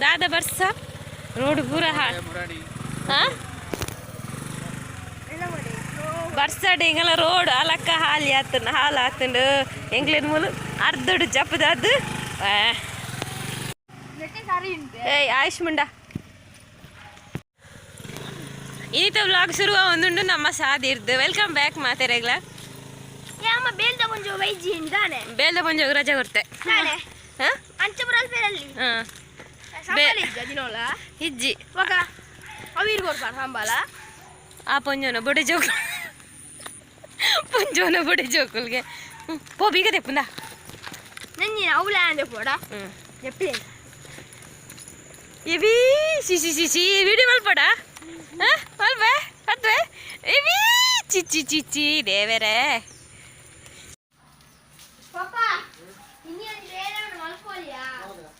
ದಾದ ಬರ್ಸ ರೋಡ್ ಪೂರ ಹಾ ಬರ್ಸಡ್ ಎಂಗಲ ರೋಡ್ ಅಲಕ್ಕ ಹಾಲಿ ಆತಂಡ ಹಾಲು ಆತಂಡು ಎಂಗ್ಲೇನ್ ಮೂಲು ಅರ್ಧಡು ಜಪದಾದ್. ಏಯ್ ಆಯುಷ್ ಮುಂಡ, ಇನ್ನಿತ ವ್ಲಾಗ್ ಶುರು ಒಂದುಂಡು ನಮ್ಮ ಸಾದಿರ್ದು. Welcome back ಮಾತೆರೆಗ್ಲ. ಅಮ್ಮ, ಬೇಲ್ದ ಒಂಜಿ ವೈಜಿ ದಾನೆ? ಬೇಲ್ದ ಪಂಜೋಗ್ ರಜೆ ಕೊರ್ತೆ. ದಾನೆ? ಹಾ. ಅಂಚ ಪುರ ಅಲ್ಪೇರಲ್ಲಿ. ಹಾ. ಸಂಬಾಲ ಇಜ್ಜ ದಿನೋಲ? ಇಜ್ಜಿ. ಒಕ ಅವೀರ್ ಕೊಡ್ಪಾರ ಸಂಬಾಲ. ಆ ಪೊಂಜೋನ ಬೊಡೆ ಜೋಕು, ಪೊಂಜೋನ ಬೊಡೆ ಜೋಕುಲ್ಗೆ ಪೋ, ಬೀಗ ತೆಪ್ಪುಂದ. ನಂಜಿನ ಅವಳ ಅಂದೆ ಪೋಡ. ಹ್ಮ್. ಎಪ್ಪಿ. ಇವಿ C C C C, video ಮಲ್ಪಡ ಮಲ್ಪೆ ಅತ್ವೆ. ಇವಿ ಚಿ ಚಿ ಚಿ ಚಿ ದೇವರೇ. ಪಾಪ, ಇನ್ನೊಂದು ಬೇರೆ ಮಲ್ಕೋಲಿಯಾ?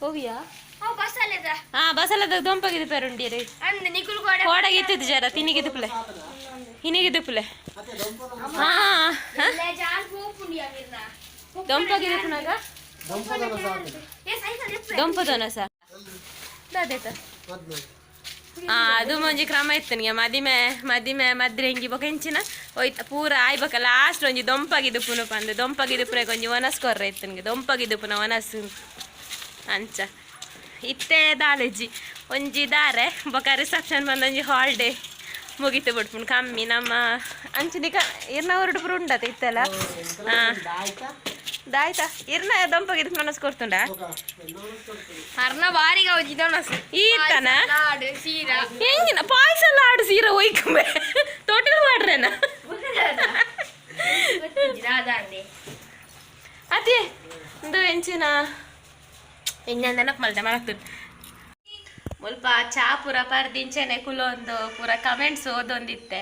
ಹೋಗಿಯಾ? ಅವು ಬಸ್ಸಲ್ಲದ. ಹಾ, ಬಸಲದ ದೊಂಪಗಿದೆ ಪೇರುಂಡಿರಿ. ಅಂದ್ ನಿಕುಲ್ ಕೋಡೆ. ಕೋಡಗಿತ್ತದ ಜರ ತಿನಿಗಿದ್ದು ಪುಲೆ, ಹಿನಿಗಿದ್ದು ಪುಲೆ. ಹಾ ಹಾ. ಜಾಲ್ ಪೋಪುಂಡಿಯಾ ಮಿರ್ನ. ದೊಂಪಗಿದ್ದು ಪುನಾಗ. ಏ ಸೈಕಲ್ ಎಪ್ಪೆ. ದೊಂಪದೋನ ಸಾ ದಾದೇತ. ಆ ಅದು ಒಂಜಿ ಕ್ರಮ ಇತ್ತು ನಿಗೆ. ಮದಿಮೆ ಮದಿಮೆ ಮದ್ರೆಂಗಿ ಬೊಕ ಎಂಚಿನ ಒಯ್ತ ಪೂರ ಆಯ್ಬಕ ಲಾಸ್ಟ್ ಒಂಜಿ ದೊಂಪಗಿದು ಪುನ ಪಂದು ದೊಂಪಗಿದು ಪುರಕ್ಕೆ ಒಂಜಿ ಒನಸ್ ಕೊರ್ರೆ ಇತ್ತು ನಿಗೆ. ದೊಂಪಗಿದು ಪುನ ಒನಸ್ ಅಂಚ ಇತ್ತೆ ದಾಲೆಜ್ಜಿ ಒಂಜಿ ದಾರೆ ಬೊಕ ರಿಸೆಪ್ಷನ್ ಬಂದ ಒಂಜಿ ಹಾಲ್ಡೇ ಮುಗಿತು ಬಿಡ್ಪುಂಡು ಕಮ್ಮಿ ನಮ್ಮ ಅಂಚಿನಿಕ. ಇರ್ನ ಹೊರಡು ಪೂರ ಉಂಡತ ಇತ್ತಲ್ಲ. ಹಾಂ, ದಾಯ್ತಾ ಇರ್ನ ದೊಂಪಗಿದು ಒನಸ್ ಕೊಡ್ತುಂಡ. ಅರ್ನ ಬಾರಿಗೆ ಹೋಗಿದ್ದವನ. ಈತನ ಲಾಡು ಸೀರಾ. ಹೆಂಗಿನ ಪಾಯಸ ಲಾಡು ಸೀರೆ ಒಯ್ಕೊಂಬೆ ತೋಟಲ್ ಮಾಡ್ರೇನ? ದಾದಾಂಡೆ. ಅದೇ ಇಂದು ಎಂಚಿನ ಎಂಜ ನೆನಪು ಮಲ್ತೆ ಮರಕ್ತು. ಮುಲ್ಪ ಚಾ ಪೂರ ಪರ್ದಿಂಚೆನೆ ಕುಲೊಂದು ಪೂರ ಕಮೆಂಟ್ಸ್ ಓದೊಂದಿತ್ತೆ.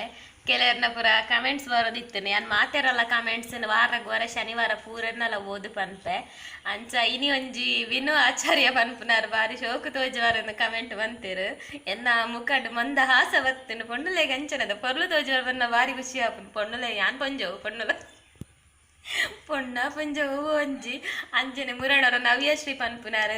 ಕೆಲವ್ರನ್ನ ಪೂರ ಕಮೆಂಟ್ಸ್ ಬರೋದಿತ್ತು. ನಾನು ಮಾತೆರಲ್ಲ ಕಮೆಂಟ್ಸ್ ವಾರಗ್ ವಾರ ಶನಿವಾರ ಪೂರನ್ನೆಲ್ಲ ಓದು ಪನ್ಪೆ. ಅಂಚ ಇನಿ ಒಂಜಿ ವಿನು ಆಚಾರ್ಯ ಪನ್ಪುನಾರ್ ಬಾರಿ ಶೋಕು ತೋಜುವಾರ ಕಮೆಂಟ್ ಬಂತಿರು. ಎನ್ನ ಮುಖಡ್ ಮಂದ ಹಾಸ ಬತ್ತಿನ. ಪೊಣ್ಣುಲೆಗ್ ಅಂಚನದ ಪೊರ್ಲು ತೋಜುವಾರ ಬನ್ನ ಬಾರಿ ಖುಷಿ ಆಪುಂಡು. ಪೊಣ್ಣುಲೆ ಯಾನ್ ಪೊಂಜೋವು, ಪೊಣ್ಣುಲ ಪೊಣ್ಣ ಪೊಂಜೋವು ಒಂಜಿ. ಅಂಚನೆ ಮುರಣರ ನವ್ಯಶ್ರೀ ಪನ್ಪುನಾರ್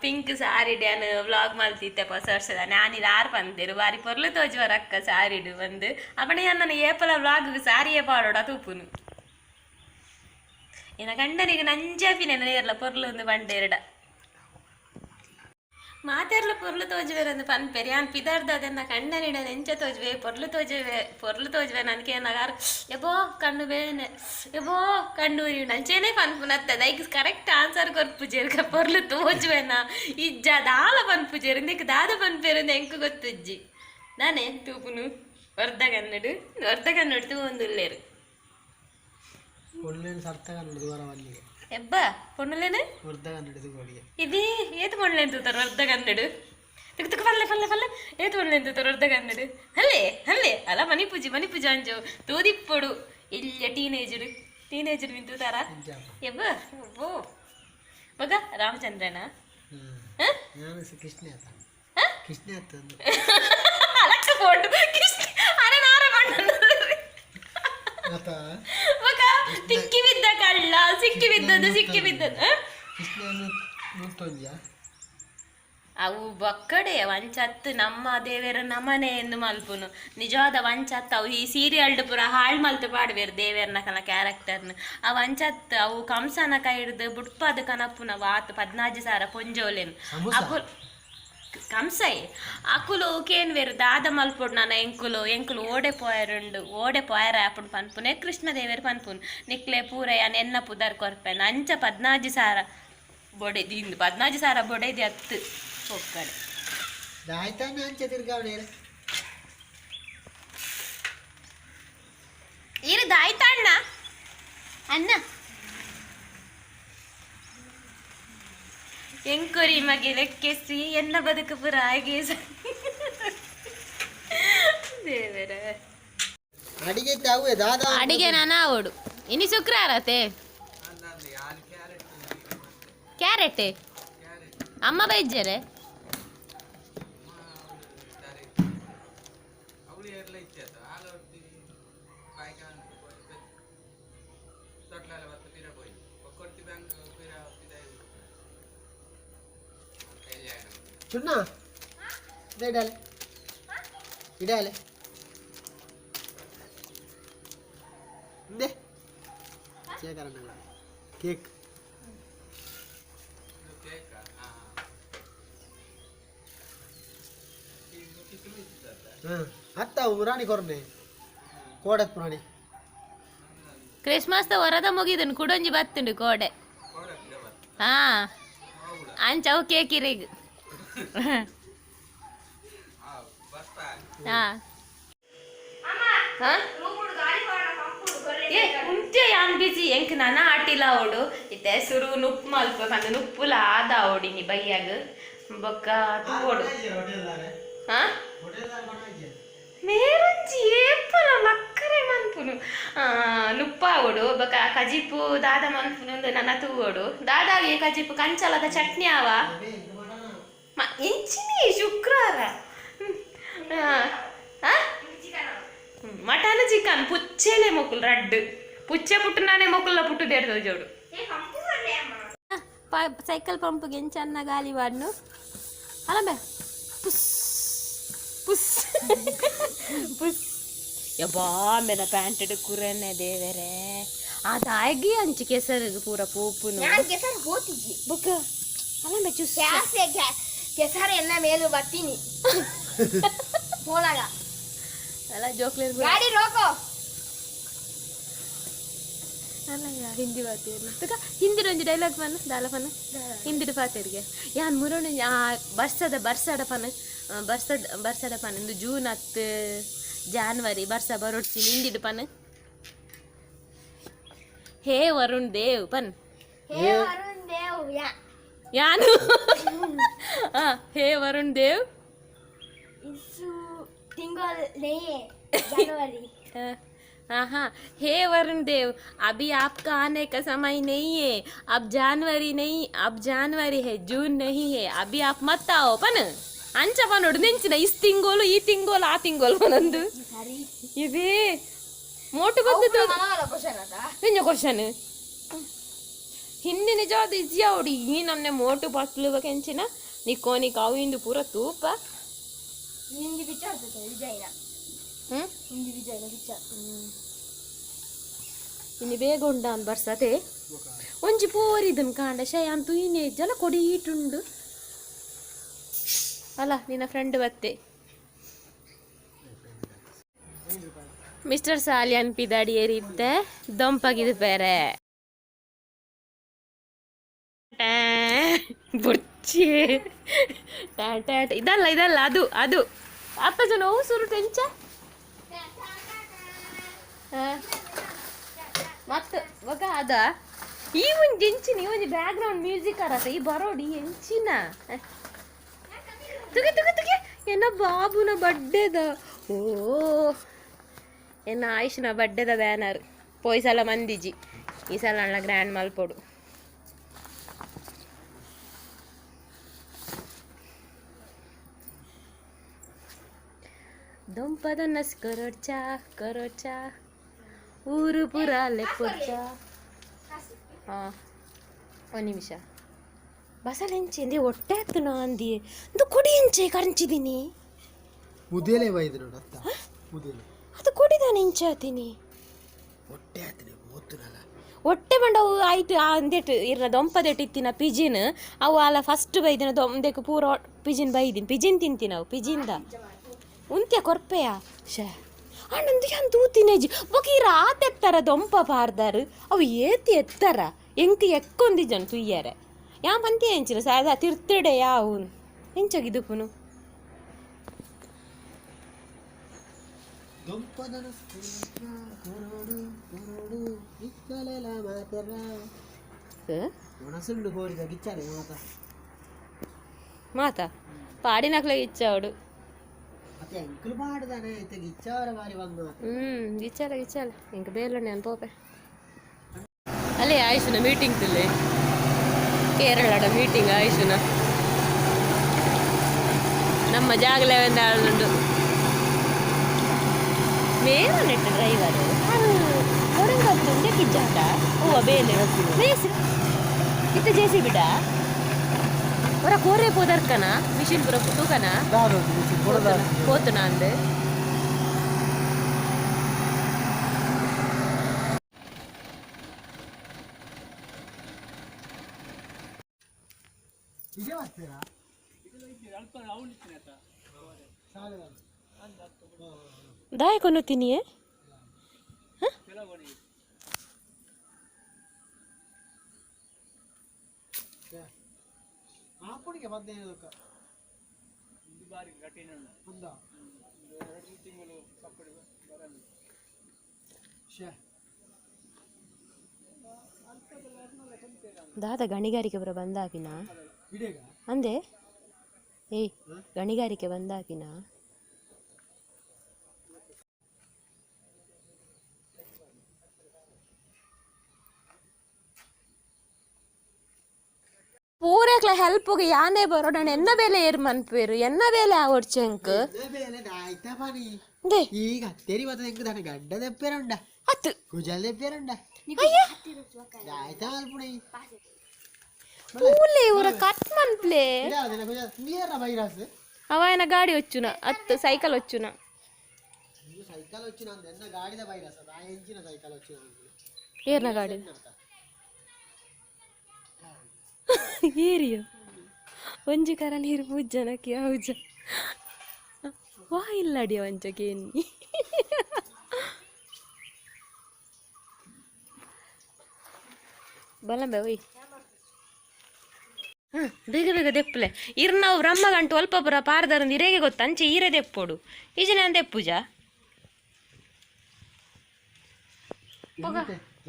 ಪಿಂಕ್ ಸಾರಿಡ್ ಯಾನ್ ವ್ಲಾಗ್ ಮಲ್ತಿತ್ತೆ ಹೊಸ ವರ್ಷದ. ನಾನಿರ್ ಆರ್ ಪಂತೆರು ಬಾರಿ ಪೊರ್ಲು ತೋಜುವರ ಅಕ್ಕ ಸಾರಿಡು ಬಂದು. ಅಪಣೆ ನನ್ನ ಏಪಲ ವ್ಲಾಗ್ ಸಾರಿಯೇ ಪಾಡೋಡ ತೂಪುನು. ಎನ್ನ ಗಂಡನಿಗೆ ನಂಜಾಪಿನ ನೇರ್ಲ ಪೊರ್ಲು ಒಂದು ಬಂಡೇರಡ ಮಾತೆರ್ಲ ಪೊರ್ಲು ತೋಜುವೆರಂದು ಪನ್ಪೆರ್. ಯಾನ್ ಪಿದಾರ್ದ ಅದನ್ನ ಕಂಡನಿಡ ನೆಂಚ ತೋಜುವೆ, ಪೊರ್ಲು ತೋಜುವೆ, ಪೊರ್ಲು ತೋಜುವೆ ನನ್ಕೆ ನಗಾರ್ ಎಬೋ ಕಣ್ಣು ಬೇನೆ, ಎಬೋ ಕಣ್ಣು ಉರಿಯುಂಡು ಅಂಚೆನೆ ಪನ್ಪುನತ್ತ. ಐಕ್ ಕರೆಕ್ಟ್ ಆನ್ಸರ್ ಕೊರ್ಪುಜೆರ್. ಪೊರ್ಲು ತೋಜುವೆನ ಇಜ್ಜ ದಾಲ ಪನ್ಪುಜೆರ್. ಇಂದೆಕ್ ದಾದ ಪನ್ಪೆರ್ ಎಂಕ್ ಗೊತ್ತುಜ್ಜಿ. ನಾನೇ ತೂಪುನು ವರ್ಧ ಕನ್ನಡ, ವರ್ಧ ಕನ್ನಡ ತೂವೊಂದುಲ್ಲೆರ್. ಒಳ್ಳೆ ಸರ್ತ ಕನ್ನಡ ದೂರವಲ್ಲಿಗೆ. ಎಬ್ಬ ಪೊಣ್ಣುಲೇನು ವೃದ್ಧ ಕನ್ನಡ ಗೋಳಿಗೆ. ಇದೇ ಏತ್ ಪೊಣ್ಣುಲೇನು ತೂತಾರ ವರ್ಧ ಕನ್ನಡ? ತುಕ್ ತುಕ್ ಪಲ್ಲೆ ಪಲ್ಲೆ ಪಲ್ಲೆ. ಏತ್ ಪೊಣ್ಣುಲೇನು ತೂತಾರ ವರ್ಧ ಕನ್ನಡ? ಅಲ್ಲೇ ಅಲ್ಲೇ ಅಲ್ಲ, ಮನಿ ಪೂಜೆ ಮನಿ ಪೂಜೆ ಅಂಜು ತೂದಿಪ್ಪೊಡು. ಇಲ್ಲ ಟೀನೇಜರ್ ಟೀನೇಜರ್ ಮಿನ್ ತೂತಾರ ಎಬ್ಬ ಓ ಮಗ ರಾಮಚಂದ್ರನ. ಹ? ನಾನು ಕೃಷ್ಣ ಆತ. ಹ? ಕೃಷ್ಣ ಆತ ಅಂದು. ಅಲಕ್ಕ ಪೋಂಡು ಕೃಷ್ಣ ಅರೆ ನಾರ ಪಂಡ. ಆತ. ಮಗ ತಿಕ್ಕಿ ಬಿದ್ದ ಕಳ್ಳ ಸಿಕ್ಕಿ ಬಿದ್ದದ್ದು ಸಿಕ್ಕಿ ಬಿದ್ದದ್ದು ಹ? ಕೃಷ್ಣ ನೂತೊಂಜ. ಅವು ಬಕ್ಕಡೆ ವಂಚತ್ತು ನಮ್ಮ ದೇವರ ನಮನೆ ಎಂದು ಮಲ್ಪುನು. ನಿಜವಾದ ವಂಚತ್ತು ಅವು. ಈ ಸೀರಿಯಲ್ಡ್ ಪೂರ ಹಾಳ್ ಮಲ್ತು ಪಾಡ್ವೇರು ದೇವೆರ್ನ ಕನ ಕ್ಯಾರೆಕ್ಟರ್ನ. ಆ ವಂಚತ್ತು ಅವು. ಕಂಸನ ಕೈ ಹಿಡ್ದು ಬುಡ್ಪದ ಕನಪುನ ವಾತ್ 14,000 ಪೊಂಜೋಲೆನ್. ಸಮೋಸ. ಅಕುಲ್ ಕಂಸೈ ಅಕುಲು ಕೇನ್ವೇರು ದಾದ ಮಲ್ಪೊಡು ನನ ಎಂಕುಲು ಎಂಕುಲು ಓಡೆ ಪೋಯರುಂಡು ಓಡೆ ಪೋಯರ ಆಪುಂಡು ಪನ್ಪುನೆ. ಕೃಷ್ಣ ದೇವೆರ್ ಪನ್ಪುನು ನಿಕ್ಲೆ ಪೂರ ಯಾನ್ ಎನ್ನ ಪುದರ್ ಕೊರ್ಪೆನ್. ಅಂಚ 14,000 ಬೊಡೆದಿ ಇಂದು 14,000 ಬೊಡೆದಿ ಅತ್ತು ಪೊಕ್ಕಡೆ. ಆಯ್ತಾನೆ ಅಂಚೆ ತಿರ್ಗಾವಣೆ. ಇರು ದಾಯ್ತ ಅಣ್ಣ ಅಣ್ಣ. ಎಂಕುರಿ ಮಗೆ ಲೆಕ್ಕೆಸಿ ಎನ್ನ ಬದುಕು ಪುರ ಹಾಗೆ ದೇವರ. ಅಡಿಗೆ ತಾವು ದಾದಾ? ಅಡಿಗೆ ನಾನು ಆವಡು. ಇನಿ ಶುಕ್ರವಾರ ಅತೆ. ಕ್ಯಾರೆಟ್ ಅಮ್ಮ ಬೈಜರೆ. ಚುಣ್ಣ ಇಡಾಲೆ ಇಡಾಲೆ ಇಂದೆ ಶೇಖರಣ್ಣ ಕೇಕ್. ಹಾಂ ಅತ್ತ ಮುರಾಣಿ ಕೊರ್ನೆ ಕೋಡತ್ ಪುರಾಣಿ. ಕ್ರಿಸ್ಮಸ್ ವರದ ಮುಗಿದನು ಕುಡೊಂಜಿ ಬತ್ತುಂಡು ಕೋಡೆ. ಹಾ, ಅಂಚ ಅವು ಕೇಕ್ ಇರಿಗ್. ಹಾ ಹಾ, ಏ ಉಂಟೆ ಯಾನ್ ಬಿಜಿ ಎಂಕ್ ನನ ಆಟಿಲ ಅವಡು. ಇತ್ತೆ ಸುರು ನುಪ್ಪು ಮಲ್ಪ ಪಂಡ ನುಪ್ಪುಲ ಆದ ಅವಡಿ ನೀ ಬೈಯಾಗ ಬೊಕ್ಕ ತೂವೋಡು. ಹಾ, ಮೇರಂಜಿ ಏಪಲ ಲಕ್ಕರೆ ಮನ್ಪುನು ನುಪ್ಪಾವೋಡು. ಬೊಕ್ಕ ಕಜಿಪು ದಾದ ಮನ್ಪುನು ಅಂದ್ ನನ ತೂವೋಡು. ದಾದಾಗೆ ಕಜಿಪು ಕಂಚಲದ ಚಟ್ನಿ ಆವ ಎಂಚಿನಿ ಶುಕ್ರವಾರ ಮಟನ್ ಚಿಕನ್ ಪುಚ್ಚೆಲೆ ಮೊಕುಲ್ ರಡ್ಡು ಪುಚ್ಚೆ ಪುಟ್ಟು ನಾನೇ ಮೊಕುಲ್ಲ ಪುಟ್ಟು ದೇಡ್ದ ಜೋಡು. ಸೈಕಲ್ ಪಂಪ್ಗೆ ಎಂಚನ್ನ ಗಾಲಿ ಬಾಡ್ನು ಅಲ್ಲ. ಪುಸ್ ಪುಸ್ ಪುಸ್. ಯಬ್ಬಾ, ಮೇನ ಪ್ಯಾಂಟ್ ಕುರನೆ ದೇವರೇ. ಅದಾಗಿ ಅಂಚಿ ಕೆಸರು ಪೂರ ಪೋಪುನು. ನಾನು ಕೆಸರು ಹೋತಿದ್ವಿ. ಬೊಕ್ಕ ಅಲ್ಲ ಚುಸ್. ಗ್ಯಾಸ್ ಕೆಸರು ಎಲ್ಲ ಮೇಲೂ ಬರ್ತೀನಿ ಪೋಲಾಗ. ಅಲ್ಲ ಜೋಕ್ಲೇರ್. ಗಾಡಿ ರೋಕೋ. ಅಲ್ಲ ಹಿಂದಿ ಬಾತೇರು ತುಕ ಹಿಂದಿನ ಒಂಜಿ ಡೈಲಾಗ್ ಪನ್ನ ದಾಲ ಪನ್ನ ಹಿಂದಿಡು ಪಾತೆರಿಗೆ ಯಾನ್ ಮುರೋಣ ಆ ಬರ್ಸದ ಬರ್ಸಡ ಪನ ಬರ್ಸದ ಬರ್ಸಡ ಪನ. ಇಂದು ಜೂನ್ ಹತ್ತು ಜಾನ್ವರಿ ಬರ್ಸ ಬರೊಡ್ಸಿ ಹಿಂದಿಡು ಪನ. ಹೇ ವರುಣ್ ದೇವ್ ಪನ್. ಹೇ ವರುಣ್ ದೇವ್ ಯಾ. ಯಾನು ಹೇ ವರುಣ್ ದೇವ್. ಇಸು ತಿಂಗಳು ನೈ ಜನವರಿ. हाँ हाँ, हे वरुण देव, अभी आपका आने का समय नहीं है। अब जानवरी नहीं, अब जानवरी है, जून नहीं है। अभी आप मत आओ ಪನ್. ಅಂಚ ಪನೋಡು ನೆಂಚಿನ is ತಿಂಗೋಲು ಈ ತಿಂಗೋಲು ಆ ತಿಂಗೋಲು ಪನಂದು. ಸರಿ. ಇವೇ ಮೋಟು ಬಂದದ್ದು. ಕ್ವಶನ್ ಅದ. ನಿಂಜ ಕ್ವಶನ್ ಹಿಂದೆ ನಿಜವಾದ ಇಜ್ಜಿ ಅವಡಿ. ಈ ನಮ್ನೆ ಮೋಟು ಬಟ್ಲು ಕೆಂಚಿನ ನಿಕ್ಕೋ ನಿಕ್ ಅವು ಇಂದು ಪೂರ ತೂಪ. ಹಿಂದಿ ಪಿಕ್ಚರ್ ವಿಜಯನ. ಹ್ಮ್. ಹಿಂದಿ ವಿಜಯನ ಪಿಕ್ಚರ್. ಇನ್ನು ಬೇಗ ಉಂಡಾನ್ ಬರ್ಸತೆ. ಒಂಜಿ ಪೋರಿದನ್ ಕಾಂಡ ಶಯ ಅಂತೂ ಇನ್ನೇ ಜಲ ಕೊಡಿ ಈಟುಂಡು. ಅಲ್ಲ ನಿನ್ನ ಫ್ರೆಂಡ್ ಬತ್ತೆ ಮಿಸ್ಟರ್ ಸಾಲಿಯನ್ ಪಿದಾಡಿ ಏರಿದ್ದೆ ದೊಂಪಗಿದು ಬೇರೆ ಬುರ್ಚಿ ಟ್ಯಾ ಟ್ಯಾ. ಇದಲ್ಲ ಇದಲ್ಲ, ಅದು ಅದು ಅತ್ತ ಜನ ಅವು ಸುರು ಟೆಂಚ ಮತ್ತು ಬೊಕ ಅದ ಈ ಒಂಜಿ ಎಂಚಿನ ಈ ಒಂಜಿ ಬ್ಯಾಕ್ ಗ್ರೌಂಡ್ ಮ್ಯೂಸಿಕ್ ಅರತ ಈ ಬರೋಡಿ ಎಂಚಿನ ತುಗೆ ತುಗೆ ತುಗೆ. ಎನ್ನ ಬಾಬುನ ಬಡ್ಡೆದ, ಓ ಎನ್ನ ಆಯುಷ್ನ ಬಡ್ಡೆದ ಬ್ಯಾನರ್. ಪೋಯ್ ಸಲ ಮಂದಿಜಿ, ಈ ಸಲ ಅಣ್ಣ ಗ್ರ್ಯಾಂಡ್ ಮಲ್ಪೊಡು. ದೊಂಪದ ನಸ್ ಕರೋಚ ಕರೋಚ ಊರು ಪೂರ ಲೆಪ್ಪೊಚ್ಚ. ಹಾಂ, ಒಂದು ನಿಮಿಷ. ಬಸಲ್ ಎಂಚೆ ಹೊಟ್ಟೆ ಆಯ್ತು ನಾ ಅಂದಿ ಇಂದು ಕೊಡಿ ಎಂಚೆ ಕರಂಚಿದ್ದೀನಿ. ಮುದೇಲೆ ಬೈದು ನೋಡು ಅತ್ತ ಮುದೇಲೆ. ಅದು ಕೊಡಿದಾನೆ ಎಂಚೆ ಆತೀನಿ. ಹೊಟ್ಟೆ ಆತನೆ ಓದ್ತನಲ್ಲ. ಹೊಟ್ಟೆ ಬಂಡ ಅವು ಆಯ್ತು. ಆ ಅಂದೆಟ್ ಇರ್ನ ದೊಂಪದೆಟ್ ಇತ್ತಿನ ಪಿಜಿನ್ ಅವು ಅಲ್ಲ ಫಸ್ಟ್ ಬೈದಿನ ದೊಂದೆಕ್ ಪೂರ ಪಿಜಿನ್ ಬೈದಿನ ಪಿಜಿನ್ ತಿಂತೀನಿ ಅವು ಪಿಜಿನ್ದ ಉಂತ್ಯ ಕೊರ್ಪೆಯ ಶೇ ಅಣ್ಣಂದು ಯಾನ್ ತೂತಿನೇಜಿ. ಬೊಕ ಈ ರಾತ್ ಎತ್ತರ ದೊಂಪ ಪಾರ್ದಾರು ಅವು ಏತಿ ಎತ್ತರ ಎಂಕ್ ಎಕ್ಕೊಂದಿಜನ್ ತುಯ್ಯರೆ ಯಾ ಪಂತಿ ಎಂಚಿನ ಸಾದ ತಿರ್ತಿಡೆ ಯಾವು ಎಂಚಾಗಿದುಪುನು. ದೊಂಪದನ ಕೊರೋಡು ಕೊರೋಡು ಇಕ್ಕಲೆಲ ಮಾತೆರ ಒಣಸುಂಡು ಕೋರಿದ ಗಿಚ್ಚಾರೆ ಮಾತ. ಮಾತ ಪಾಡಿನಕ್ಲೆ ಇಚ್ಚಾವಡು. ಮತ್ತೆ ಅಂಕಲ್ ಪಾಡ್ದಾನೆ ಇತ್ತ ಗಿಚ್ಚಾರ ಬಾರಿ ಬಂದು. ಹ್ಮ್, ಗಿಚ್ಚಾಲ ಗಿಚ್ಚಾಲ ಇಂಕ ಬೇಲಣ್ಣೆ ಅನ್ಪೋಪೆ. ಅಲ್ಲೇ ಆಯುಷನ ಮೀಟಿಂಗ್ ತುಲ್ಲೆ ಕೇರಳದ ಮೀಟಿಂಗ್ ಆಯುಷನ ನಮ್ಮ ಜಾಗಲೇ ಒಂದು ಮೇರ ನೆಟ್ ಡ್ರೈವರ್ ಕೊಡಂಗತ್ತು ಕಿಜ್ಜಾಟ ಹೂವ ಬೇಲೆ ಮೇಸ್ ಇತ್ತ ಜೇಸಿ ಬಿಡ. ಒರ ಕೋರೆ ಪೋದರ್ಕನ ಮಿಷಿನ್ ಪೂರ ತೂಕನ ಪೋತುನ ಅಂದ್. ಇದೇ ಬರ್ತೀರಾ? ದಾಯ ಕೊನೊತಿನಿಯೇ? ಆಪುಣಿಗೆ 15. ಒಂದಾ ಶ್ಯೆ. ದಾದ ಗಣಿಗಾರಿಕೆ ಪೂರ ಬಂದಾಪಿನ? ಇಡೀಗ. ಅಂದೆ, ಏಯ್, ಗಣಿಗಾರಿಕೆ ಬಂದಾಪಿನ? ಪೂರಕ್ಲ ಹೆಲ್ಪ್ಗೆ ಯಾನೇ ಬರೋಡಣ. ಎನ್ನ ಬೇಲೆ ಏರ್ ಮನ್ಪೇರು, ಎನ್ನ ಬೇಲೆ ಆವಡ್ಚಂಕ್. ಬೇಲೆ ಆಯ್ತಾ ಪಾನಿ. They. ಈಗ ತೆರಿ ಬರ್ತದೆ ಎಂಕ್ ದಾನೆ ಗಡ್ಡ ದೆಪ್ಪೇರುಂಡ. ಅತ್ತು. ಕುಜಲ್ ದೆಪ್ಪೇರುಂಡ. ಅಯ್ಯ. ಆಯ್ತಾ ಮಲ್ಪುಣಿ. ಪೂಲೆ ಇವರ ಕಟ್ ಮನ್ಪ್ಲೆ. ಅದನ್ನ ಕುಜಲ್ ನೀರ ಬೈರಾಸ್. ಅವನ ಗಾಡಿ ಹೊಚ್ಚುನ ಅತ್ತು, ಸೈಕಲ್ ಹೊಚ್ಚುನ. ಇದು ಸೈಕಲ್ వచ్చిన ಎನ್ನ ಗಾಡಿದ ಬೈರಾಸ್ ಅದು ಆ ಎಂಚಿನ ಸೈಕಲ್ వచ్చిನ. ಏರ್ನ ಗಾಡಿ ಏರಿಯೋ ಒಂಜಿ ಕರ ನೀರು ಪೂಜನಕ್ಕೆ ಹೌಜ ವಾ ಇಲ್ಲಡಿಯ ವಂಚಕ್ಕೆ ಎನ್ನಿ. ಬಲಂಬೆ ಒಯ್. ಹಾಂ, ಬೇಗ ಬೇಗ ದೆಪ್ಪಲೆ ಇರ್. ನಾವು ಬ್ರಹ್ಮ ಗಂಟು ಅಲ್ಪ ಪುರ ಪಾರದರಂದು ಇರೇಗೆ ಗೊತ್ತ ಅಂಚೆ ಈರೆ ದೆಪ್ಪೋಡು ಈಜನ ದೆಪ್ಪುಜ.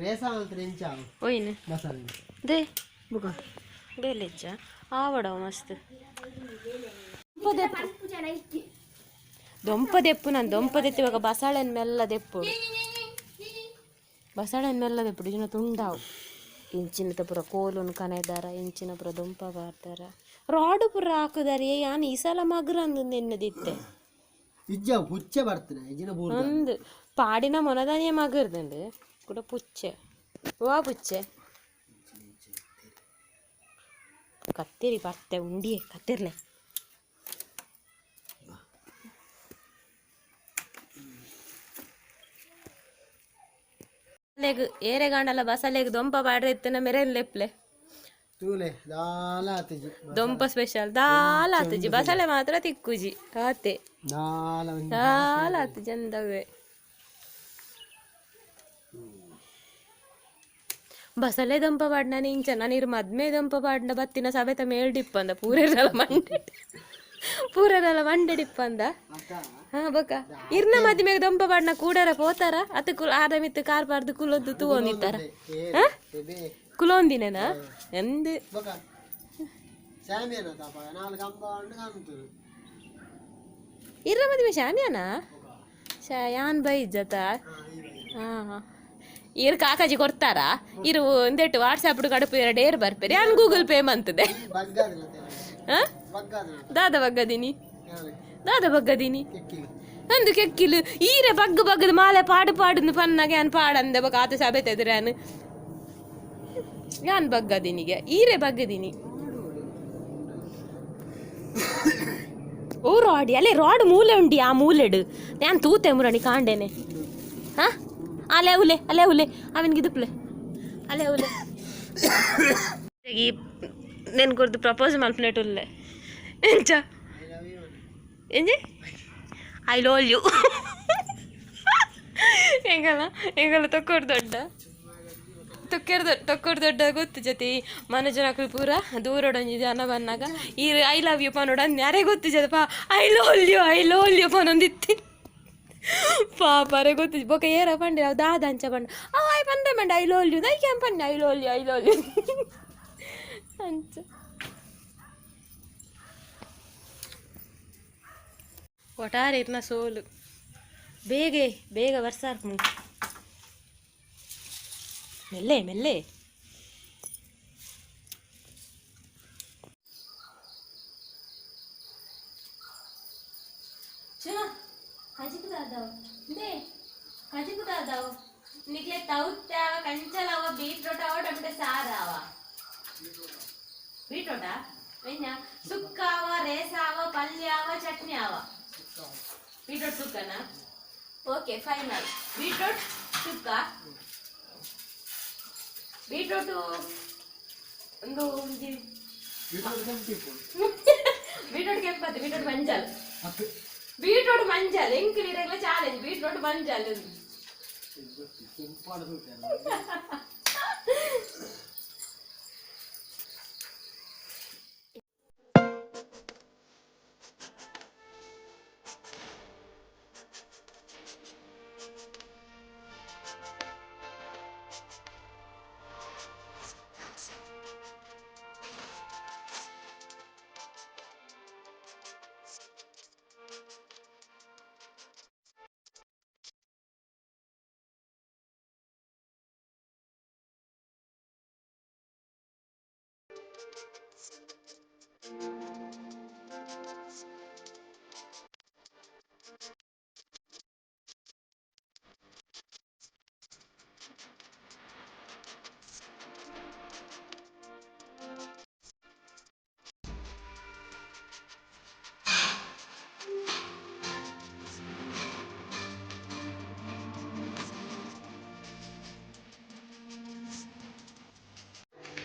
ರೇಸ ಅಂತ ಎಂಚಾವು. ಒಯ್ನ. ಮಸಾಲೆ. They. ಮುಖ. ಬೇಲೆಜ್ಜ ಆವಡವ ಮಸ್ತ್. ಪೂಜಾನ ಇಕ್ಕಿ. ದೊಂಪ ದೆಪ್ಪು. ನಾನು ದೊಂಪ ದೆತ್ತಿ ಇವಾಗ ಬಸಳೆನ್ ಮೆಲ್ಲ ದೆಪ್ಪುಡು, ಬಸಳೆನ್ ಮೆಲ್ಲ ದೆಪ್ಪುಡು. ಇಜಿನ ತುಂಡಾವು ಇಂಚಿನ ಪೂರ ಕೋಲುನ್ ಕನೆದಾರ, ಇಂಚಿನ ಪೂರ ದೊಂಪ ಬಾರ್ದಾರ, ರಾಡು ಪೂರ ಹಾಕುದಾರ. ಏ, ಯಾನ್ ಈ ಸಲ ಮಗ್ರ ಅಂದು ನಿನ್ನದಿತ್ತೆ. ಇಜ್ಜ ಹುಚ್ಚೆ ಬರ್ತದೆ ಇಜ್ಜಿನ ಬೂರ್ದ. ಒಂದು ಪಾಡಿನ ಮೊನದಾನಿಯ ಮಗರ್ದಂಡು ಕೂಡ ಪುಚ್ಚೆ ವಾ ಪುಚ್ಚೆ ಕತ್ತೆರಿ ಬರ್ತೆ ಉಂಡಿಯೇ ಕತ್ತಿರ್ಲೆ. ಲೆಗ್ ಏರೆಗಾಂಡಲ ಬಸಲೆಗ್ ದೊಂಪ ಬಾಡ್ರೆ ಇತ್ತನ ಮೆರೆನ್ ಲೆಪ್ಲೆ. ತೂಲೆ ದಾಲ ಆತಿಜಿ. ದೊಂಪ ಸ್ಪೆಷಲ್ ದಾಲ ಆತುಜಿ, ಬಸಳೆ ಮಾತ್ರ ತಿಕ್ಕುಜಿ ಆತೆ. ದಾಲ ಒಂಜಿ. ದಾಲ ಆತು ಚಂದವೇ. ಬಸಳೆ ದೊಂಪ ಪಾಡ್ನ ಇಂಚ ನಾನು ಮದ್ಮೆ ದೊಂಪ ಪಾಡ್ನ ಬತ್ತಿನ ಸಬೇತ ಮೇಲ್ಡಿಪ್ಪಂದ ಪೂರೆರಲ ಮಂಡೆ, ಪೂರೆರಲ ಮಂಡೆ ಡಿಪ್ಪಂದ. ಅಕ್ಕ. ಹಾ ಬೊಕ ಇರ್ನ ಮದ್ಮೆಗೆ ದೊಂಪ ಪಾಡ್ನ ಕೂಡರ ಪೋತಾರ ಅತ್ತ ಕುಲ್ ಆದ ಮಿತ್ತು ಕಾರ್ ಪಾಡ್ದು ಕುಲೊಂದು ತೂವೊಂದಿತ್ತಾರ. ಏ ಎಬೆ. ಕುಲೊಂದಿನೇನಾ ಎಂದ್? ಬೊಕ ಶಾಮಿಯಾನ ತಾಪ ನಾಲ್ ಕಂಬ ಉಂಡು ಕಾಣ್ತದೆ. ಇರ್ನ ಮದ್ಮೆ ಶಾಮಿಯಾನ ಶಾ ಯಾನ್ ಬೈಜತ. ಹಾ ಹಾ, ಇರ್ ಕಾಕಾಜಿ ಕೊಡ್ತಾರಾ? ಇರು ಒಂದೆಟ್ಟು ವಾಟ್ಸಾಪ್ ಕಡುಪು ಎರಡು ಏರ್ ಬರ್ಪೇರಿ, ಯಾನ್ ಗೂಗಲ್ ಪೇ ಮಂತದೆ. ಬಗ್ಗಾದಿಲ್ಲ. ಹಾ. ಬಗ್ಗಾದಿಲ್ಲ. ದಾದ ಬಗ್ಗದಿನಿ? ದಾದ ಬಗ್ಗದಿನಿ? ಕೆಕ್ಕಿಗೆ. ಅಂದು ಕೆಕ್ಕಿಲು ಈರೆ ಬಗ್ಗು ಬಗ್ಗದ ಮಾಲೆ ಪಾಡು ಪಾಡುಂದು ಪನ್ನಾಗ ಯಾನ್ ಪಾಡಂದೆ. ಬೊಕ ಆತ ಸಬೆತ ಎದುರಾನು ಯಾನ್ ಬಗ್ಗದಿನಿಗೆ, ಈರೆ ಬಗ್ಗದಿನಿ. ಓ ರಾಡಿ ಅಲ್ಲೇ ರಾಡ್ ಮೂಲೆ ಉಂಡಿ, ಆ ಮೂಲೆಡು ಯಾನ್ ತೂತೆ ಮುರಣಿ ಕಾಂಡೇನೆ. ಹಾ, ಅಲೆ ಉಲೆ ಅಲೆ ಉಲೆ ಅವನಿಗೆ ಇದುಪ್ಲೆ ಅಲೆ ಉಲೆ. ಈ ನೆನ್ ಕೊರ್ದು ಪ್ರಪೋಸ್ ಮಲ್ಪನೇಟ್ ಉಲ್ಲೆ ಎಂಚ ಎಂಜಿ? I love you. ಎಂಗಲ ಎಂಗಲ ತೊಕ್ಕೊಡ್ ದೊಡ್ಡ ತೊಕ್ಕೆರ್ ದೊಡ್ಡ ತೊಕ್ಕೊಡ್ ದೊಡ್ಡ ಗೊತ್ತು ಜೊತೆ ಮನಜನಕುಲು ಪೂರ ದೂರೊಡೊಂಜಿ ಜನ ಬನ್ನಾಗ ಈ I love you ಪನೋಡ ಯಾರೇ ಗೊತ್ತು ಜತಪ್ಪ. I love you, I love you ಪನೊಂದಿತ್ತಿ. ಪಾಪ ಅರೆ ಗೊತ್ತು. ಬೊಕ ಏರ ಪಂಡೆ ಅವು ದಾದ ಅಂಚ ಪಂಡ ಅವ ಆಯ್ ಪಂಡೆ ಮಂಡ I love you ದೈಕ್ಯಾಂ Pande I love you, I love you ಅಂಚ. ಒಟಾರೆ ಇರ್ನ ಸೋಲು ಬೇಗ ಬೇಗ ವರ್ಷ ಮೆಲ್ಲೆ ಮೆಲ್ಲೆ. ನಿಕ್ಲೆ ತೌತ್ತಾವ ಕಂಚಲವ, ಬೀಟ್ರೋಟ್ ಅವ, ಟೊಮೆಟೊ ಸಾರಾವ. ಬೀಟ್ರೋಟಾ? ವೆಂಜ ಸುಕ್ಕಾವ ರೇಸಾವ ಪಲ್ಯಾವ ಚಟ್ನಿ ಆವ ಬೀಟ್ರೂಟ್ ಸುಕ್ಕನಾ? ಓಕೆ ಫೈನಲ್ ಬೀಟ್ರೂಟ್ ಸುಕ್ಕ. ಬೀಟ್ರೂಟ್ ಒಂದು ಒಂಜಿ ಬೀಟ್ರೂಟ್ ಕೆಂಪತ್ತು, ಬೀಟ್ರೂಟ್ ಮಂಜಲ್, ಬೀಟ್ರೂಟ್ ಮಂಜಲ್ ಎಂಕ್ ನೀರೆಲ್ಲ ಚಾಲೆಂಜ್. ಬೀಟ್ರೂಟ್ ಮಂಜಲ್.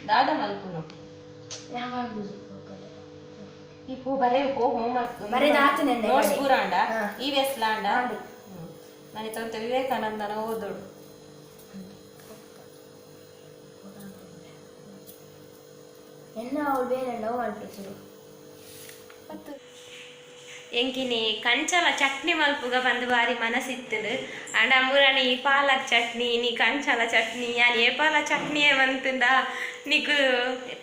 ದಾದ ಮಲ್ಪುನು ಈ ಪೂ ಬರೇ ಪೋ ಹೋಮ್ವರ್ಕ್. ಬರೆದಾತನೆ. ನೋಟ್ಸ್ ಪೂರ ಅಂಡ ಈ ವೆಸ್ ಲಾಂಡ ನಾನು ತಂತ ವಿವೇಕಾನಂದನ ಓದೋಡು. ಎನ್ನ ಅವಳು ಬೇರೆ ಲವ್ ಅನ್ಪಿಸರು. ಎಂಕಿನಿ ಕಂಚಲ ಚಟ್ನಿ ಮಲ್ಪುಗ ಬಂದು ಬಾರಿ ಮನಸ್ಸಿತ್ತು. ಅಂಡ ಮುರಣಿ ಪಾಲಕ್ ಚಟ್ನಿ ನೀ ಕಂಚಲ ಚಟ್ನಿ ಯಾನ್ ಏಪಾಲ ಚಟ್ನಿಯೇ ಮಂತುಂಡ ನಿಕು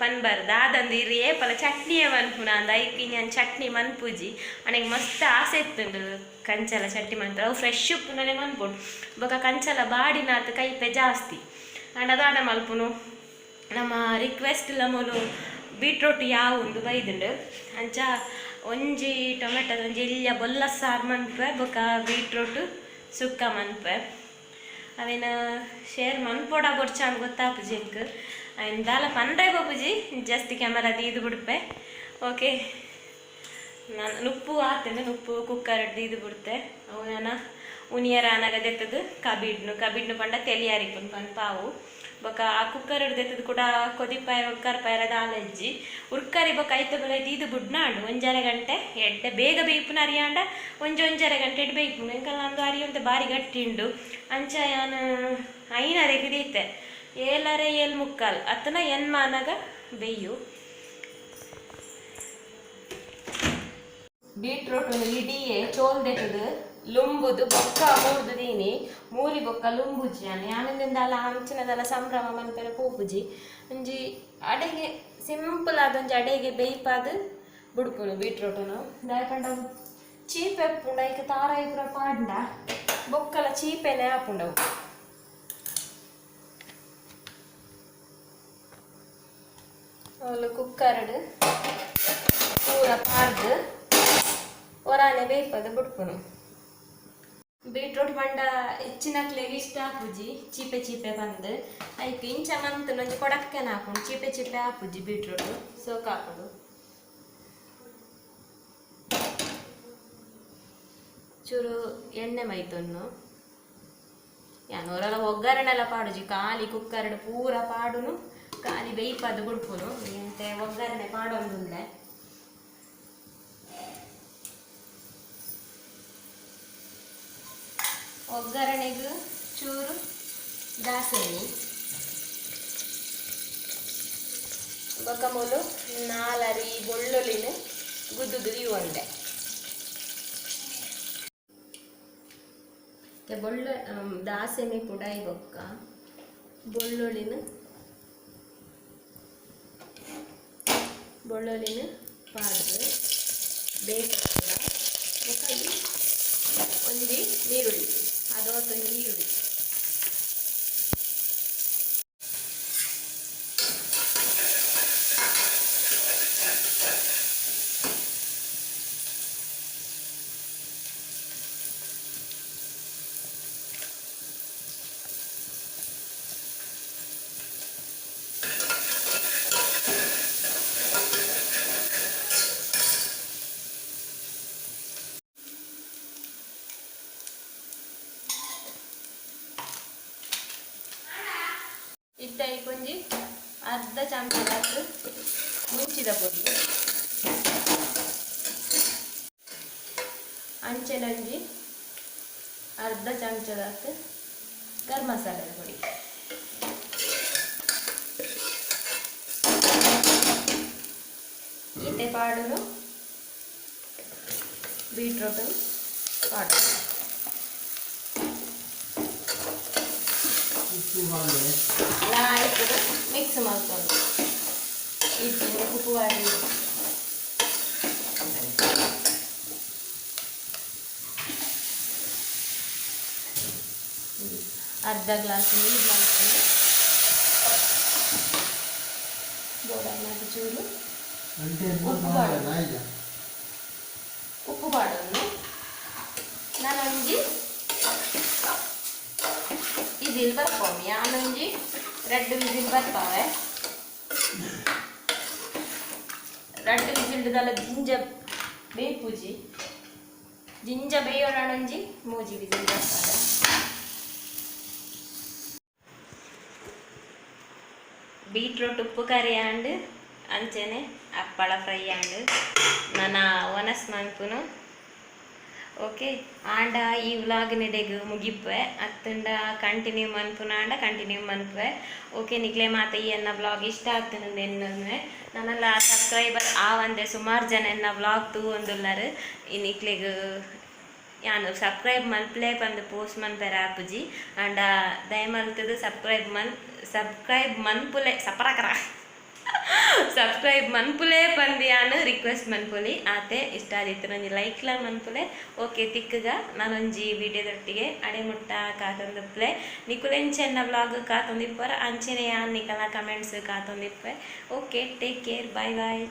ಪನ್ಬರ್ದ ಆದಂದು ಇರು ಏಪಲ ಚಟ್ನಿಯೇ ಮನ್ಪುನ ಅಂದ ಐಕ್ ನಾನು ಚಟ್ನಿ ಮನ್ಪುಜಿ. ಅನೆಗ್ ಮಸ್ತ್ ಆಸೆ ಇತ್ತುಂಡು ಕಂಚಲ ಚಟ್ನಿ ಮಂತ. ಅವು ಫ್ರೆಶ್ ಉಪ್ಪುನನೆ ಮನ್ಪೊಡು, ಬೊಕ ಕಂಚಲ ಬಾಡಿನಾತ್ ಕೈಪೆ ಜಾಸ್ತಿ. ಅಂಡ ದಾದ ಮಲ್ಪುನು, ನಮ್ಮ ರಿಕ್ವೆಸ್ಟ್ ಮೂಲು ಬೀಟ್ರೂಟ್ ಯಾವುಂದು ಬೈದುಂಡು. ಅಂಚ ಒಂಜಿ ಟೊಮೆಟೊ ಒಂಜಿ ಎಲ್ಯ ಬೊಲ್ಲ ಸಾರು ಮನ್ಪೆ ಬೊಕ ಬೀಟ್ರೂಟ್ ಸುಕ್ಕ ಮನ್ಪೆ. ಅವೇನ ಶೇರ್ ಮನ್ಪೊಡ ಬೊರ್ಚ ಅಂದ್ ಗೊತ್ತಾಪುಜಿ ಎಂಕ್. ಅವೇನ್ ದಾಲ ಪನ್ರೆ ಬೋಪುಜಿ, ಜಾಸ್ತಿ ಕ್ಯಾಮರಾ ದೀದು ಬಿಡ್ಪೆ. ಓಕೆ, ನಾನು ನುಪ್ಪು ಆತೇನೆ, ನುಪ್ಪು ಕುಕ್ಕರ್ ದೀದು ಬಿಡ್ತೆ. ಅವು ನಾನ ಉನಿಯರ ಅನಗ ದೆತ್ತದು ಕಬಿಡ್ನು ಕಬಿಡ್ನು ಪಂಡ ತೆಲಿಯಾರಿಪುನ್ ಪನ್ಪಾವು. ಬೊಕ ಆ ಕುಕ್ಕರ್ ದೆತ್ತದು ಕೂಡ ಕೊದಿಪಾಯ ಉರ್ಕರ್ ಪಾಯರ ದಾಲಜ್ಜಿ ಉರ್ಕರಿ ಬೊಕ ಐತ ಬಲ ದೀದು ಬುಡ್ನಾಂಡು ಒಂಜರೆ ಗಂಟೆ ಎಡ್ಡೆ ಬೇಗ ಬೇಯ್ಪುನ ಅರಿಯಾಂಡ ಒಂಜಿ ಒಂಜರೆ ಗಂಟೆ ಎಡ್ಡೆ ಬೇಯ್ಪುನು. ಎಂಕಲ್ಲ ಅಂದು ಅರಿಯಂತೆ ಬಾರಿ ಗಟ್ಟಿಂಡು. ಅಂಚ ಯಾನ್ ಐನರೆಗೆ ದೀತೆ, ಏಳರೆ ಏಳು ಮುಕ್ಕಾಲ್ ಅತ್ತನ ಎನ್ಮಾನಗ ಬೇಯು. ಬೀಟ್ರೂಟ್ ಒಂದು ಇಡಿಯೇ ಚೋಲ್ ದೆತ್ತದು ಲುಂಬುದು ಬೊಕ್ಕ ಮೂರ್ದು ದೀನಿ ಮೂರಿ ಬೊಕ್ಕ ಲುಂಬುಜಿ. ಯಾನ್ ಯಾನಿಂದಲ ಅಂಚಿನದಲ್ಲ ಸಂಭ್ರಮ ಮನ್ಪೆರೆ ಪೋಪುಜಿ. ಒಂಜಿ ಅಡೆಗೆ ಸಿಂಪಲ್ ಆದ ಒಂಜಿ ಅಡೆಗೆ ಬೇಯ್ಪಾದ್ ಬುಡ್ಪುನು ಬೀಟ್ರೂಟುನು. ದಾಯೆ ಪಂಡ ಚೀಪೆ ಉಪ್ಪುಂಡ ಐಕ್ ತಾರಾಯಿ ಪೂರ ಪಾಡ್ಂಡ ಬೊಕ್ಕಲ ಚೀಪೆನೆ ಆಪುಂಡವು. ಅವ್ಲು ಕುಕ್ಕರ್ಡ್ ಪೂರ ಪಾಡ್ದ್ ಒರಾನೆ ಬೇಯ್ಪದ್ ಬುಡ್ಪುನು. ಬೀಟ್ರೂಟ್ ಪಂಡ ಹೆಚ್ಚಿನಕ್ಲೆಗ್ ಇಷ್ಟ ಆಪುಜಿ ಚೀಪೆ ಚೀಪೆ ಪಂದ್. ಐಕ್ ಇಂಚ ಮಂತ್ನ ಒಂಜಿ ಕೊಡಕ್ಕೆನ ಆಪುಂಡು, ಚೀಪೆ ಚೀಪೆ ಆಪುಜಿ ಬೀಟ್ರೂಟ್ ಸೋಕ್ ಆಪುಂಡು. ಚೂರು ಎಣ್ಣೆ ಮೈತೊನ್ನು ಯಾನ್ ಒರಲ ಒಗ್ಗರಣೆಲ್ಲ ಪಾಡುಜಿ, ಖಾಲಿ ಕುಕ್ಕರ್ಡ್ ಪೂರ ಪಾಡುನು, ಖಾಲಿ ಬೇಯ್ಪದ್ ಬುಡ್ಪುನು. ಎಂತೆ ಒಗ್ಗರಣೆ ಪಾಡೊಂದುಲ್ಲೆ. ಒಗ್ಗರಣೆಗೆ ಚೂರು ದಾಸೆನಿ ಬೊಕ ಮೂಲು ನಾಲರಿ ಬೊಳ್ಳುಳ್ಳಿನ ಗುದ್ದುದು ಒಂದೆ ಬೊಳ್ಳು ದಾಸೆಮಿ ಪುಡಾಯಿ ಬೊಕ್ಕ ಬೊಳ್ಳುಳ್ಳಿನ ಬೊಳ್ಳುಳ್ಳಿನ ಪಾಡ್ದು ಬೇಯಿಸ್ದ ಬೊಕ್ಕ ಈ ಒಂಜಿ ನೀರುಳ್ಳಿ ಅದೊಂದು ಈರುಳ್ಳಿ ಇತ್ತ ಕೊಂಜಿ ಅರ್ಧ ಚಮಚ ಮುಂಚಿದ ಪೊಡಿ ಅಂಚೆನೊಂಜಿ ಅರ್ಧ ಚಮಚದಾತ್ ಗರಂ ಮಸಾಲೆದ ಪೊಡಿ ಈತೆ ಪಾಡುನು ಬೀಟ್ರೂಟ್ ಪಾಡು ಲಾಯ್ಕದ ಮಿಕ್ಸ್ ಮಾಡ್ಕೊಂಡು ಇಜ್ಜಿ ಉಪ್ಪು ಮಾಡಿ ಅರ್ಧ ಗ್ಲಾಸ್ ನೀರು ಮಾಡ್ಕೊಂಡು ಬೋಡೈನಾದ ಚೂರು ಉಪ್ಪು ಪಾಡೋದು ನಾನೊಂಜಿ ವಿಸಿಲ್ ಬರ್ಪೋಮಿ ಆನೊಂಜಿ ರಡ್ಡ್ ವಿಸಿಲ್ ಬರ್ಪಾವೆ ರಡ್ಡ್ ವಿಸಿಲ್ದಲ್ಲ ಜಿಂಜ ಬೇಪುಜಿ ಜಿಂಜ ಬೇಯೋಣೊಂಜಿ ಮೂಜಿ ವಿಸಿಲ್ ಬರ್ಪಾವೆ. ಬೀಟ್ರೂಟ್ ಉಪ್ಪು ಕರಿ ಆಂಡ್ ಅಂಚೆನೆ ಅಪ್ಪಳ ಫ್ರೈ ಆಂಡ್ ನನ್ನ ಒನಸ್ ಮನ್ಪುನು. ಓಕೆ ಆಂಡ ಈ ವ್ಲಾಗ್ ನೆಡೆಗ್ ಮುಗಿಪ್ಪೆ ಅತ್ತಂಡ ಕಂಟಿನ್ಯೂ ಮನ್ಪುನ ಆಂಡ ಕಂಟಿನ್ಯೂ ಮನ್ಪುವೆ. ಓಕೆ ನಿಕ್ಲೆ ಮಾತ ಈ ಎನ್ನ ವ್ಲಾಗ್ ಇಷ್ಟ ಆಗ್ತದೆ ಎನ್ನುವೆ. ನನ್ನೆಲ್ಲ ಸಬ್ಸ್ಕ್ರೈಬರ್ ಆ ಒಂದೇ ಸುಮಾರು ಜನ ಎನ್ನ ವ್ಲಾಗ್ ತೂ ಒಂದುಲ್ಲಾರು ನಿಕ್ಲೆಗ್ ಯಾನು ಸಬ್ಸ್ಕ್ರೈಬ್ ಮಲ್ಪ್ಲೆ ಪಂದ್ ಪೋಸ್ಟ್ ಮನ್ಪೆರ ಆಪುಜಿ ಆಂಡ ದಯಮಲ್ತದು ಸಬ್ಸ್ಕ್ರೈಬ್ ಮನ್ ಸಬ್ಸ್ಕ್ರೈಬ್ ಮನ್ಪುಲೆ ಸಪರಕರ ಸಬ್ಸ್ಕ್ರೈಬ್ ಮನ್ಪುಲೆ ಪಂದ್ ಯಾನು ರಿಕ್ವೆಸ್ಟ್ ಮನ್ಪುಲಿ ಆತೆ ಇಷ್ಟ ಆದಿತ್ತು ಒಂಜಿ ಲೈಕ್ಲ ಮನ್ಪುಲೆ. ಓಕೆ ತಿಕ್ಕಗ ನಾನೊಂಜಿ ವಿಡಿಯೋದೊಟ್ಟಿಗೆ ಅಡೆ ಮುಟ್ಟ ಕಾತೊಂದುಪ್ಲೆ ನಿಕುಲೆಂಚೆನ್ನ ವ್ಲಾಗ್ ಕಾತೊಂದಿಪ್ಪರ ಅಂಚೆನೆ ಯಾನ್ ನಿಕಲ ಕಮೆಂಟ್ಸ್ ಕಾತೊಂದಿಪ್ಪೆ. Okay take care bye bye.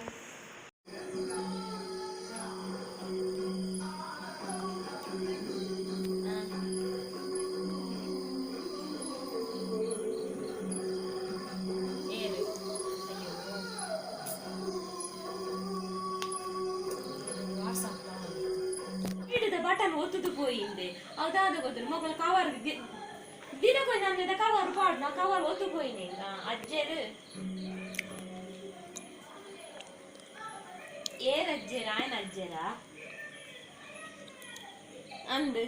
Button ಒತ್ತುದು ಪೋಯಿಂದೆ ಅದಾದ ಗೊತ್ತು ಮಗಳ ಕವರ್ ದಿನ ಕೊಂಚ ಕವರ್ ಪಾಡ್ನ ಕವರ್ ಒತ್ತು ಪೋಯಿನೆ ಅಜ್ಜೆರು ಏರ್ ಅಜ್ಜೆರ ಆಯ್ನ ಅಜ್ಜೆರ ಅಂದು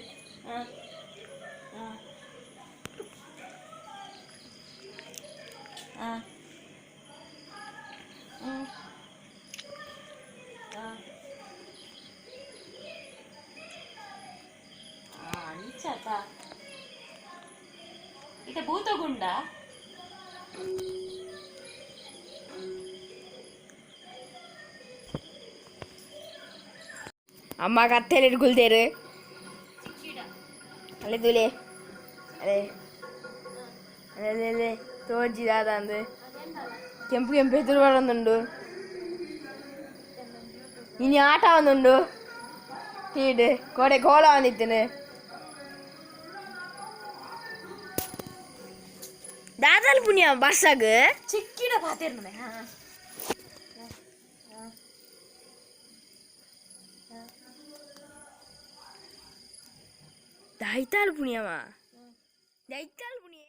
ಅಂಚಾತ ಇತ ಭೂತಗುಂಡ ಅಮ್ಮ ಕತ್ತೆಲಿ ಹಿಡ್ಕೊಳ್ತೇರು ಅಲ್ಲೇ ತುಲೆ ಅದೇ ಅದೇ ಅದೇ ತೋಜಿ ದಾದ ಅಂದು ಕೆಂಪು ಕೆಂಪು ಎದುರು ಬರೋದುಂಡು ಇನಿ ಆಟ ಒಂದುಂಡು ತೀಡು ಕೋಡೆ ಕೋಲ ಬಂದಿತ್ತೇನೆ ದಾದಲ್ ಪುಣ್ಯ ಬರ್ಸಾಗ ಚಿಕ್ಕಿಡ ಪಾತಿರ್ನ ದೈತಾಲ್ ಪುಣ್ಯಮ್ಮ ದೈತಾಲ್ ಪುಣ್ಯ.